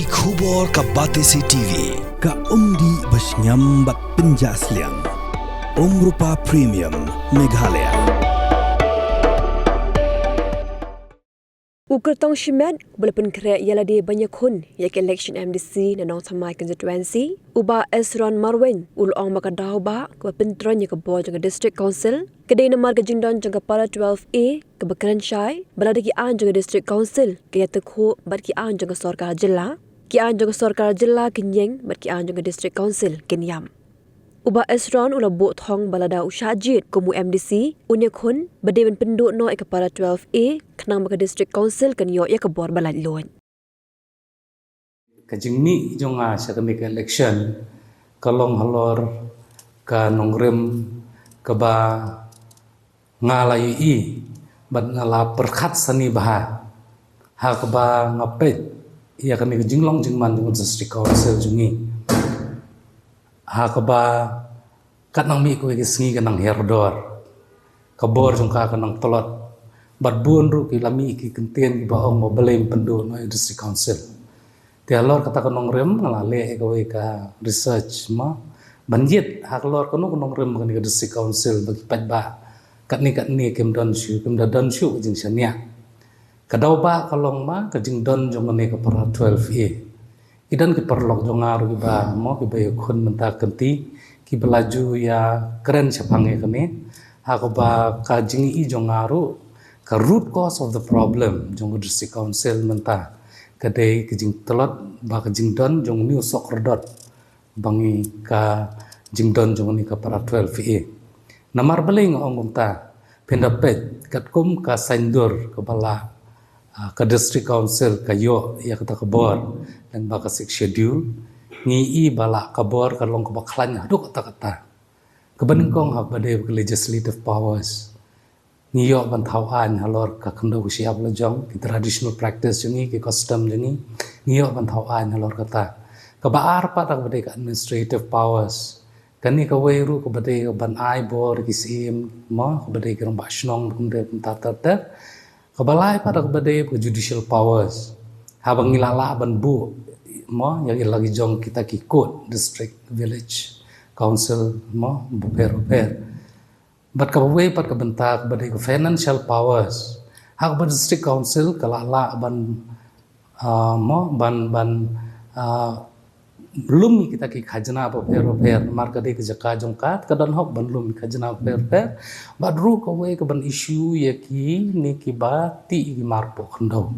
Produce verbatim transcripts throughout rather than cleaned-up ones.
Ki khubor ka Batesi T V, ka umdih ba shngiam bad pynjah sliang. Umrupa Premium, Meghalaya. U kyrtong shimet ba la pynkhreh ïa lade ban ïakhun ïa ka election M D C na Nongthymmai constituency, u Bah Esron Marwein, u la ong ba ka daw ba kaba pyntrein ïa ka bor jong ka District Council ka dei namar ka jingdon jong ka Para twelve A kaba kren shai ba lada ki aiñ jong ka District Council ki ïatyngkhuh bad ki aiñ jong ka sorkar jylla, ki aiñ jong ka sorkar jylla kin ïeng bad ki aiñ jong ka District Council kin ïap. U Bah Esron u la buh thong ba lada u shah jied kum u M D C, un ïakhun ba dei ban pynduh noh ïa ka Para twelve A khnang ba ka District Council kan ïoh ïa ka bor ba laitluid. Ka jingmih jong nga sha kane ka election ka long halor ka nongrim kaba nga la ïohi bad nga la pyrkhat sani bha ha kaba nga peit ïa kane ka jinglong jingman jong ka District Council jong ngi, ha kaba kat nang mih kawei ka sngi ka nang hiar dor, ka bor jong ka ka nang tlot, bad bun ruh ki la mih ki kyntien kiba ong ba balei ym pynduh noh ïa District Council. Te halor kata ka nongrim nga la leh ïa kawei ka research, mo, ban ïit halor kano ka nongrim kane ka District Council ba ki paidbah katne katne kim don shuh, kim da don shuh ka jingshaniah. Ka daw ba ka long ba ka jingdon jong kane ka Para twelve A, ki don ki paralok jong nga ruh kiba, mo, kiba ïakhun mynta kynti, kiba la ju ïakren shaphang ïa kane, ha kaba ka jingïohi jong nga ruh, ka root cause of the problem jong ka District Council mynta ka dei ka jingtlot bad ka jingdon jong une u sohkhyrdot ba ngi, ka jingdon jong kane ka Para twelve A. Namar balei nga ong kumta? Phin da peit katkum ka saiñdur kaba la, ah, ka District Council ka ïoh ïa kata ka bor lyngba ka Sixth Schedule, ngi ïohi ba la ka bor ka long kaba khlaiñ haduh katta katta. Kaba nyngkong ha kaba dei ka legislative powers. Ngi ïoh ban thaw aiñ halor ka khyndew ka shyiap la jong, ki traditional practice jong ngi, ki custom jong ngi, ngi ïoh ban thaw aiñ halor kata. Kaba ar pat ha kaba dei ka administrative powers. Kane kawei ruh kaba dei ban ai bor ki syiem, mo, kaba dei ki rangbah shnong, kumta kumta ter ter. Kaba lai pat ha kaba dei ka judicial powers. Haba ngi la lah ban buh, mo, ïa la ki jong kita ki court, district, village council, mo, bapher bapher. Bad kaba wei pat ka bynta kaba dei ka financial powers. Ha kaba District Council ka la lah ban, ah, mo, ban, ban, ah, lum ïa kita ki khajna bapher bapher, namar ka dei ka jaka jong ka, ka don hok ban lum ïa khajna bapher bapher. Bad ruh kawei ka ban issue ïa kine kiba tih ïa ki mar poh khyndew.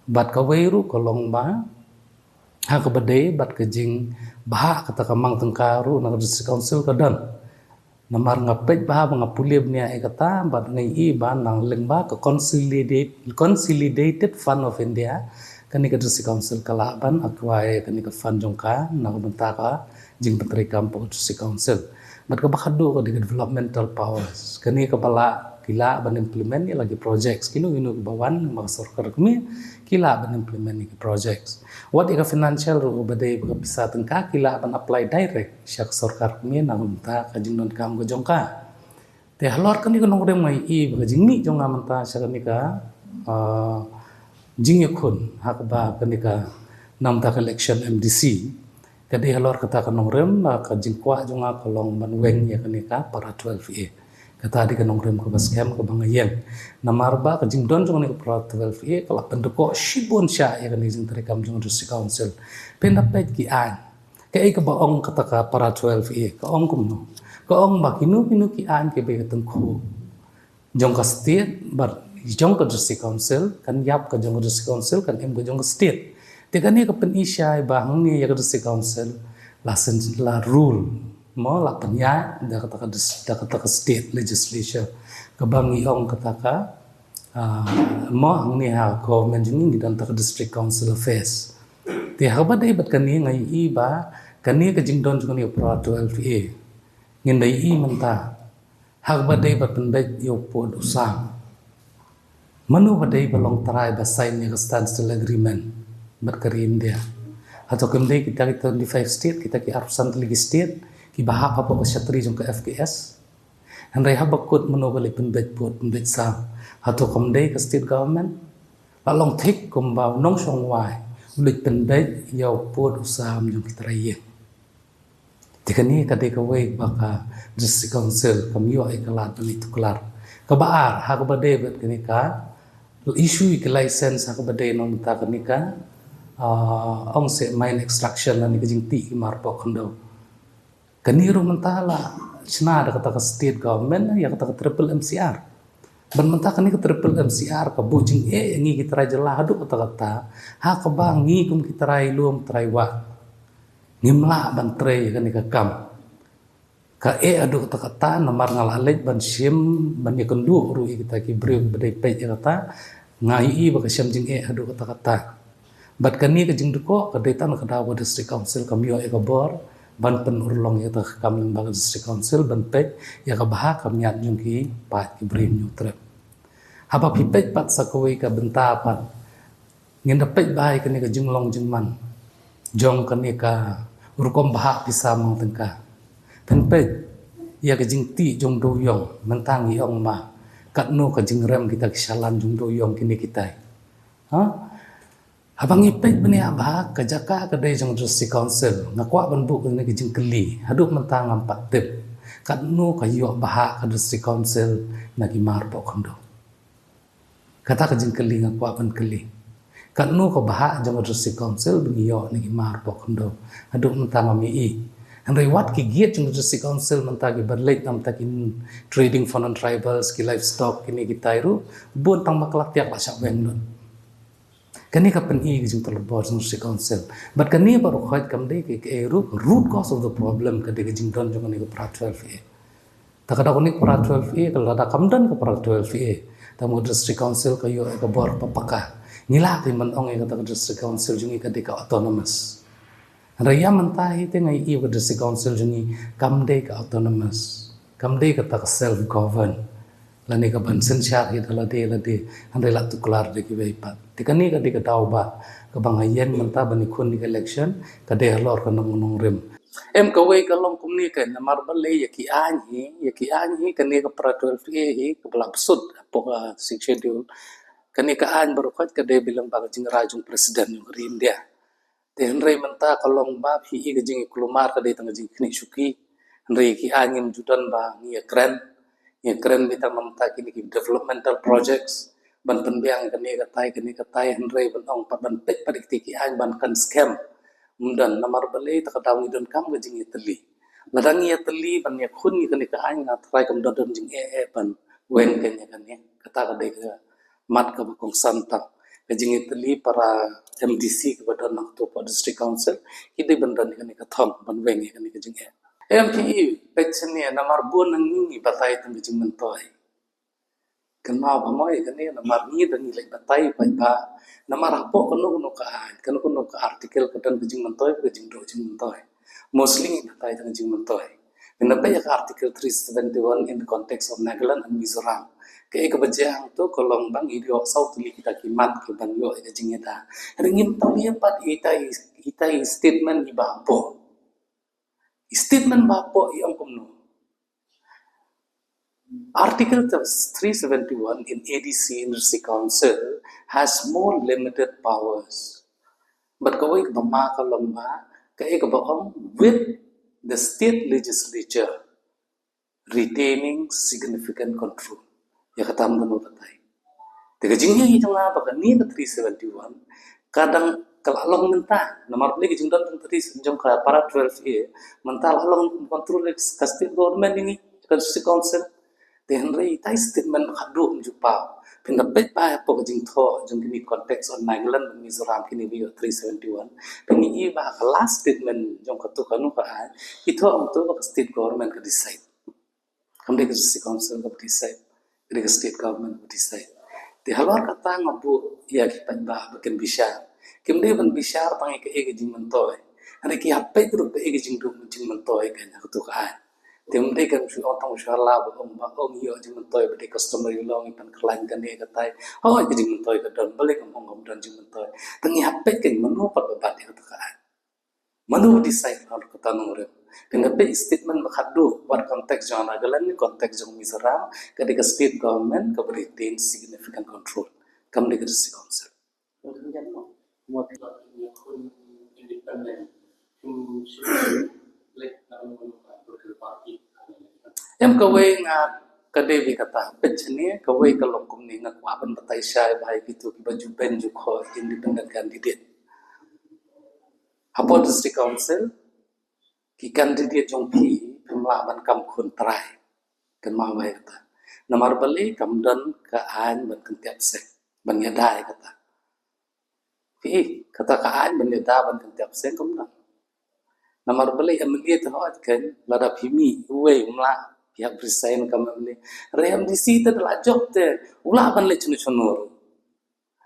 Bad kawei ruh ka long ba ha kaba dei bad ka jingbha kata ka mang tyngka ruh na ka District Council ka don. Namar nga peit bha ba nga pule bniah ïa kata bad nga ïohi ba nang lyngba ka consolidate, Consolidated Fund of India, kane ka District Council ka lah ban acquire kane ka fund jong ka na ka bynta ka jingpyntreikam poh District Council. Bad kaba khatduh ka dei ka developmental powers. Kane kaba lah, ki lah ban implement ïa la ki projects. Kino kino kiba wan lyngba ka sorkar kmie, ki lah ban implement ïa ki projects. Wat ïa ka financial ruh kaba dei ba ka pisa tyngka ki lah ban apply direct sha ka sorkar kmie na ka bynta ka jingdonkam ka jong ka. Te halor kane ka nongrim nga ïohi ba ka jingmih jong nga mynta sha kane ka, ah, jingïakhun ha kaba kane ka na ka bynta ka election M D C ka dei halor kata ka nongrim, ah, ka jingkwah jong nga ka long ban weng ïa kane ka Para twelve A. Kata dei ka nongrim kaba skhem kaba nga ïeng. Namar ba ka jingdon jong kane ka Para twelve A ka la pyndkoh shibun sha ïa kane ka jingtreikam jong ka District Council. Phin da peit ki aiñ. Kaei kaba ong kata ka Para twelve A, ka ong kumno? Ka ong ba kino kino ki aiñ kiba ïatyngkhuh jong ka state bad jong ka District Council, kan ïap ka jong ka District Council, kan im ka jong ka state. Te kane ka pyni shai ba hangne ïa ka District Council la seng, la rule, mo, la pynïaid da kata ka dis-, da kata ka state legislature, kaba ngi ong kata ka, ah, mo, hangne ha government jong ngi ngi don kata ka District Council Affairs. Te ha kaba dei bad kane nga ïohi ba kane ka jingdon jong kane ka Para twelve A ngin da ïohi mynta. Ha kaba dei bad pynbeit ïa u pud u sam, mano ba dei ba long trai ba sign ïa ka standstill agreement bad ka ri India? Hato kim dei kita ki twenty-five state, kita ki arphew san tylli ki state kiba hap hapoh ka shatri jong ka F K S? Hynrei haba kut mano ba leh pynbeit pud pynbeit sam? Hato kam dei ka state government? La long thik kumba u nongshong wai, U leit pynbeit ïa u pud u sam jong ki trai ïing. Te kane ka dei kawei ba ka District Council kam ïoh ïa ka lad ban ïa tuklar. Kaba ar, ha kaba dei bad kane ka issue ïa ka license, ha kaba dei na bynta kane ka, ah, ong se mine extraction lane ka jingtih ki mar poh khyndew. Kane ruh mynta la shna da kata ka state government ïa kata ka triple M C R. Ban mynta kane ka triple M C R ka buh jingeh ïa ngi ki trai jylla haduh kata kata, ha kaba ngi kum ki trai lum trai wah ngim lah ban trei ïa kane ka kam. Ka eh haduh kata kata namar nga la leit ban shim ban ïakynduh ruh ïa kita ki briew ba dei peit ïa kata, nga ïohi ba ka shem jingeh haduh kata kata. Bad kane ka jingdukor ka dei tang ka daw ba District Council kam ïoh ïa ka bor ban pynurlong ïa kata ka kam lyngba ka District Council ban peit ïa ka bha ka miat jong ki paid ki briew Hynñiewtrep. Haba phi peit pat sa kawei ka bynta pat, ngin da peit bha ïa kane ka jinglong jingman jong kane ka rukom bhah pisa mang tyngka. Phin peit ïa ka jingtih jong dewiong, mynta ngi ong ma katno ka jingrem kita ki shalan jong dewiong kine kitai. Ha? Haba ngi peit bniah bha, ka jaka ka dei jong District Council, nga kwah ban buh kane ka jingkylli, haduh mynta ngam pat tip katno ka ïoh bhah ka District Council na ki mar poh khyndew. Kata ka jingkylli nga kwah ban kylli. Katno ka bhah jong ka District Council ba ngi ïoh na ki mar poh khyndew, haduh mynta ngam ïohi. Hynrei wat ki gate jong ka District Council mynta kiba leit na bynta ki trading for non-tribals, ki livestock, kine kitai ruh, bun tang ba ka la tiak la shah weng lut. Kane ka pyni ka jingtylli bor jong ka District Council. Bad kane baroh khoit kam dei ka, ka ruh root cause of the problem, ka dei ka jingdon jong kane ka para twelve A. Ta ka dei kane ka para twelve A, ka lada kam don ka para twelve A, ta mo District Council ka ïoh ïa ka bor ba paka. Ngi lah ban ong ïa kata ka District Council jong ngi ka dei ka autonomous. Hynrei ïa mynta hi te nga ïohi ba ka District Council jong ngi kam dei ka autonomous, kam dei kata ka self govern, lane ka ban synshar hi da lade lade, hynrei la tuklar da kiwei pat. Te kane ka dei ka daw ba kaba nga ïeng mynta ban ïakhun ïa ka election, ka dei halor ka nong nongrim. Em, kawei ka long kumne ka, namar balei ïa ki aiñ hi, ïa ki aiñ hi, kane ka para twelve A hi kaba la bsut hapoh ka Sixth Schedule. Kane ka aiñ baroh khoit ka dei bilang ba ka jingrai jong president jong ka ri India. Te hynrei mynta ka long ba phi i ka jingïakulmar ka dei tang ka jingkhniah shuki. Hynrei ki aiñ ngim ju don ba ngi ïakren, ïakren beit tang mynta kine ki developmental projects ban pynbiang kane katai kane katai, hynrei ban ong pat ban peit pat ïa kine ki aiñ ban kan skhem. Ym don, namar balei? Ta ka daw ngi donkam ka jingïatylli. Lada ngi ïatylli ban ïakhun ïa kane ka aiñ, nga tharai kam don don jingeh eh ban weng kane kane. Kata ka dei ka mat kaba kongsan tang. Ka jingïatylli para M D C kiba don na kato ka District Council ki dei ban don ïa kane ka thong ban weng ïa kane ka jingeh. Em, phi i, peit shane, namar bun na ngi ngi batai tang ka jingmyntoi. Kynmaw ba mo ïa kane, namar ngi da ngi leit batai paidbah. Namar hapoh kano kano ka aiñ, kano kano ka article ka don ka jingmyntoi, ka jingduh jingmyntoi. Mostly ngi batai tang ka jingmyntoi. Ngi na peit ïa ka Article three seventy-one in the context of Nagaland and Mizoram. Kaei kaba jia hangto ka long ba ngi ïoh saw tylli kita ki mat kiban ïoh ïa ka jingïada. Hynrei ngim pynïap pat ita i, ita i statement iba hapoh. I statement ba hapoh i ong kumno? Article three seventy-one in A D C, in District Council, has more limited powers. Bad kawei kaba ma ka long ba, kaei kaba ong, with the state legislature retaining significant control. Ïa kata ym don ba batai. Te ka jingïohi jong nga ba kane ka three seventy-one ka dang, ka la long mynta, namar balei ka jingdon tang three jong ka para twelve A, mynta la long control ka state government ïa ngi, ka District Council. Te hynrei ita i statement ba khadduh ym ju paw. Phin da peit bha hapoh ka jingthoh jong kine context on Nagaland bad Mizoram, kine ba ïoh three seventy-one. Phin ïohi ba ka last statement jong kato kano ka aiñ ki thoh kumto ba ka state government ka decide. Kam dei ka District Council kaba decide, ka dei ka state government kaba decide. Te halor kata nga buh ïa ki paidbah ba kin bishar. Kim dei ban bishar tang ïa kaei ka jingmyntoi, hynrei ki hap peit ruh kaei ka jingduh jingmyntoi ka na kato ka aiñ. Te ym dei kan shu ong tang shu hala ba ong ba ong ïoh jingmyntoi ba dei customary law ngi pynkhlaiñ kane katai. Hooid ka jingmyntoi ka don, balei ngam ong kam don jingmyntoi. Tang ngi hap peit kan mano pat ba bat ïa kato ka aiñ. Mano ba decide halor kata nongrim? Kane peit statement ba khadduh, wat context jong Nagaland ne context jong Mizoram, ka dei ka state government kaba retain significant control. Kam dei ka District Council. Em kawei nga ka dei bha kata, pynchane kawei ka long kumne, nga kwah ban batai shai bha ïa kito kiba ju beiñ ju khoh independent candidate. Hapoh District Council, ki candidate jong phi, phim lah ban kam khun trai. Kynmaw bha ïa kata. Namar balei? Kam don ka aiñ ban kyntiap seng, ban ïada ïa kata. Phi, kata ka aiñ ban ïada ban kyntiap seng kam don. Namar balei? M L A te hooid kein, lada phi mih uwei um lah, phi hap resign kam M L A. Hynrei M D C te da lah jop te u lah ban leit shano shano ruh.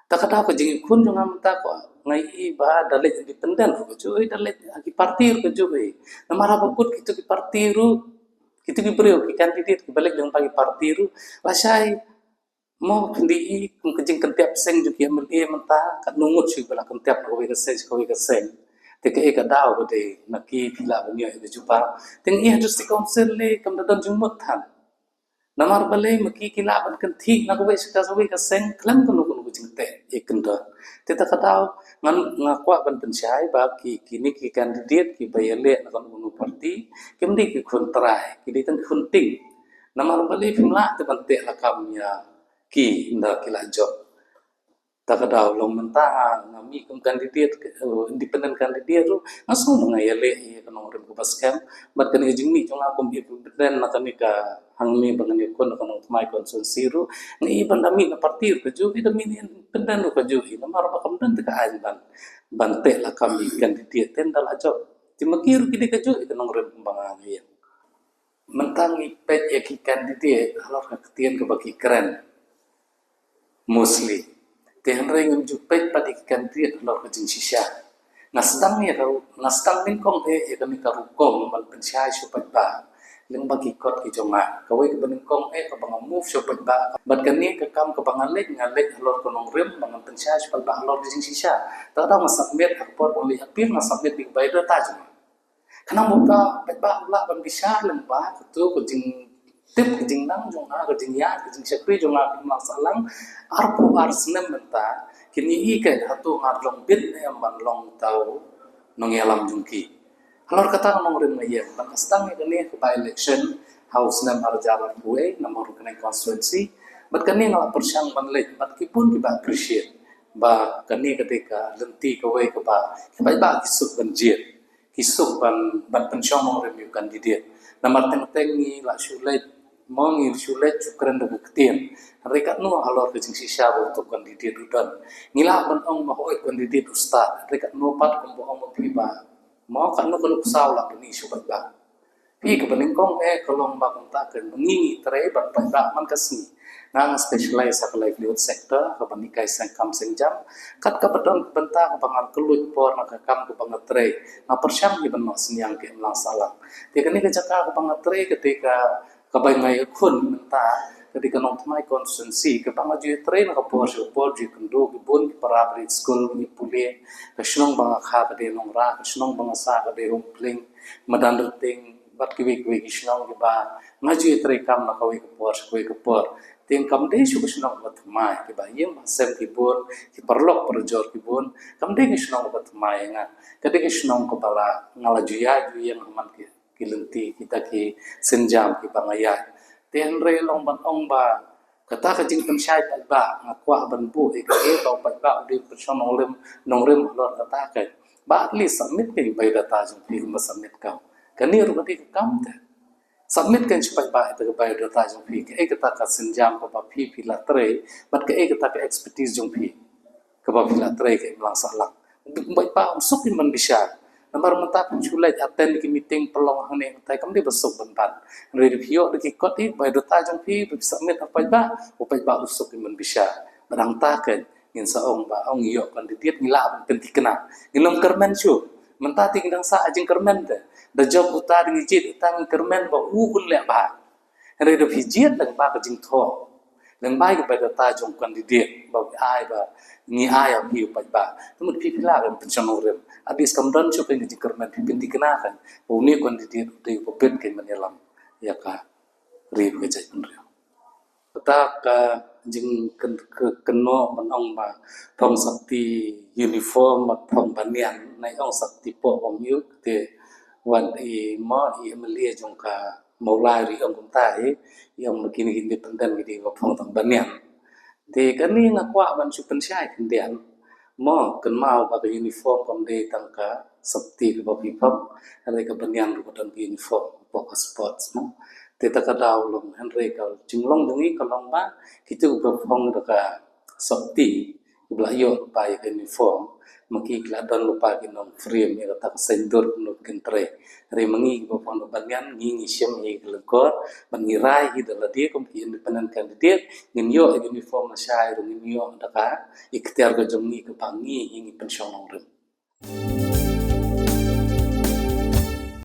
Ta ka daw ka jingïakhun jong nga mynta ko, nga ïohi ba da leit independent ruh kajuh hi, da leit ha ki party ruh kajuh hi. Namar haba kut kito ki party ruh, kito ki briew, ki candidate kiba leit lyngba ki party ruh, lashai mo, phin da ïohi kum ka jingkyntiap seng jong ki M L A mynta, katno ngut shuh ba la kyntiap na kawei ka seng sha kawei ka seng. Te kaei ka daw ba dei na ki, phi lah ban ïoh ïa ka jubab? Te nga ïohi ha District Council lei kam da don jingmut than. Namar balei? Ma ki ki lah ban kynthih na kawei sha kawei ka seng khlem kano kano ka jingteh ïakyndon. Te ta ka daw ngan, nga kwah ban pynshai ba ki, kine ki candidate kiba ïaleh na kano kano party kim dei ki khun trai, ki dei tang khun tieng. Namar balei? Phim lah te ban teh lakam ïa ki ynda ki lah jop. Ta ka daw long mynta nga mih kum candidate, eh, independent candidate ruh, nga sngew ba nga ïaleh ïa ka nongrim kaba skhem. Bad kane ka jingmih jong nga kum independent na kane ka hangne ba ngan ïakhun na ka Nongthymmai constituency ruh, nga i ban da mih na party ruh kajuh hi, da mih independent ruh kajuh hi. Namar ba kam don te ka aiñ ban, ban teh lakam ïa ki candidate te ynda la jop. Te ma ki ruh ki dei kajuh hi ka nongrim kumba nga ïeng. Mynta ngi peit ïa ki candidate halor ka ktien kaba ki kren mostly. Te hynrei ngim ju peit pat ïa ki candidate halor ka jingshisha. Nga sdang ïa ka, nga sdang nyngkong eh ïa kane ka rukom ban pynshai sha u paidbah lyngba ki kot ki jong nga. Kawei kaba nyngkong eh kaba nga move sha u paidbah. Bad kane ka kam kaba nga leit, nga leit halor ka nongrim ba ngan pynshai sha u paidbah halor ka jingshisha. Ta ka daw nga submit ha ka por ba nga leit appeal, nga submit ïa ka biodata jong nga. Khnang ba u paidbah u lah ban bishar lyngba kato ka jingtip, ka jingnang jong nga, ka jingïaid, ka jingshakri jong nga ha imlang sahlang arphew ar snem mynta. Kin ïohi kein hato nga long bit ne em ban long uta u nongïalam jong ki. Halor kata ka nongrim nga ïeng, bad nga sdang ïa kane ka by-election ha u snem ar hajar arphew wei na Mawryngkneng constituency. Bad kane nga la pyrshang ban leit, bad ki bun kiba appreciate ba kane ka dei ka lynti kawei kaba ki paidbah ki suk ban jied, ki suk ban, ban pynshong nongrim ïa u candidate. Namar teng teng ngi la shu leit, mo, ngi shu leit shu kren da ka ktien. Hynrei katno halor ka jingshisha ba uto u candidate u don? Ngi lah ban ong ba hooid candidate u stad, hynrei katno pat kumba ong ma phi ba, mo, katno ka nuksa u lah ban ïoh sha u paidbah? Phi, kaba nyngkong eh ka long ba kumta kein, ngi ngi trei bad paidbah man ka sngi. Nga nga specialize ha ka livelihood sector, kaba hikai seng kam seng jam. Kat kaba don bynta kaba nga kylluid por na ka kam kaba nga trei, nga pyrshang ïa ban noh synñiang ka imlang sahlang. Te kane ka jaka kaba nga trei, ka dei ka, kaba nga ïakhun mynta, ka dei ka Nongthymmai constituency, kaba nga ju ïatrei na ka por sha ka por, ju ïakynduh ki bun ki para ba rit skul, ngi pule. Ka shnong ba nga kha ka dei Nongrah, ka shnong ba nga sah ka dei Umpling, Madanrting, bad kiwei kiwei ki shnong kiba nga ju ïatrei kam na kawei ka por sha kawei ka por. Te kam dei shuh ka shnong kaba thymmai, kiba ïing ba sem ki bun, ki paralok parajor ki bun, kam dei ka shnong kaba thymmai ïa nga. Ka dei ka shnong kaba la, nga la ju ïaid ju ïeng ha man ki, ki lynti, kita ki sienjam kiba nga ïaid. Te hynrei long ban ong ba kata ka jingpynshai paidbah, nga kwah ban buh ïa kaei ba u paidbah u dei pynshong nongrim, nongrim halor kata ka. Ba at least submit ka biodata jong phi kumba submit kam. Kane ruh ka dei ka kam te. Submit ka sha u paidbah ïa ka biodata jong phi, kaei kata ka sienjam kaba phi, phi la trei, bad kaei kata ka expertise jong phi kaba phi la trei ka imlang sahlang. Bad ba um suk ïa man bishar. Namar mynta phin shu leit attend ki meeting pynlong hangne hangtai kam dei ba suk ban ban. Hynrei phi ïoh da ki kot ïa biodata jong phi, phi submit ha paidbah, u paidbah u suk ïa man bishar. Bad hangta kein ngin sa ong ba ong ïoh candidate ngi lah ban pynthikna. Ngin ym kyrmen shuh. Mynta te ngi dang sah ha jingkyrmen te. Da jop uta, da ngi jied uta, ngi kyrmen ba u un leh bha. Hynrei da phi jied lyngba ka jingthoh, lyngba ka biodata jong u candidate ba ngi ai, ba ngi ai ïa phi u paidbah, te mut phi phi lah ban pynshong nongrim. At least kam don shuh ka jingkyrmen, phi pynthikna kan ba une u candidate u dei uba bit ka imlang sahlang ïa ka ri bad ka jaitbynriew. Kata ka jingkynnoh ban ong ba phong sopti uniform bad phong banian, nai ong sopti poh bym ïoh te, wat i mo i M L A jong ka Mawlai ruh i ong kumta, i ong ba kine ki independent ki dei ba phong tang banian. Te kane nga kwah ban shu pynshai khyndiat, mo kynmaw ba ka uniform kam dei tang ka sopti kaba phi phong, hynrei ka banian ruh ka don ka uniform hapoh ka sports, mo. Te ta ka daw long, hynrei ka jinglong jong ngi ka long ba kito kiba phong da ka sopti kiba la ïoh lypa ïa ka uniform, ma ki ki la don lypa ki nong frame ïa kata ka saiñdur kumno kin trei. Hynrei ma ngi kiba phong da banian ngi ngi shim ïa ka lyngkor bad ngi rai hi da lade kum ki independent candidate, ngin ïoh ïa ka uniform lashai ruh ngin ïoh da ka ikhtiar ka jong ngi kaba ngi hi ngi pynshong nongrim.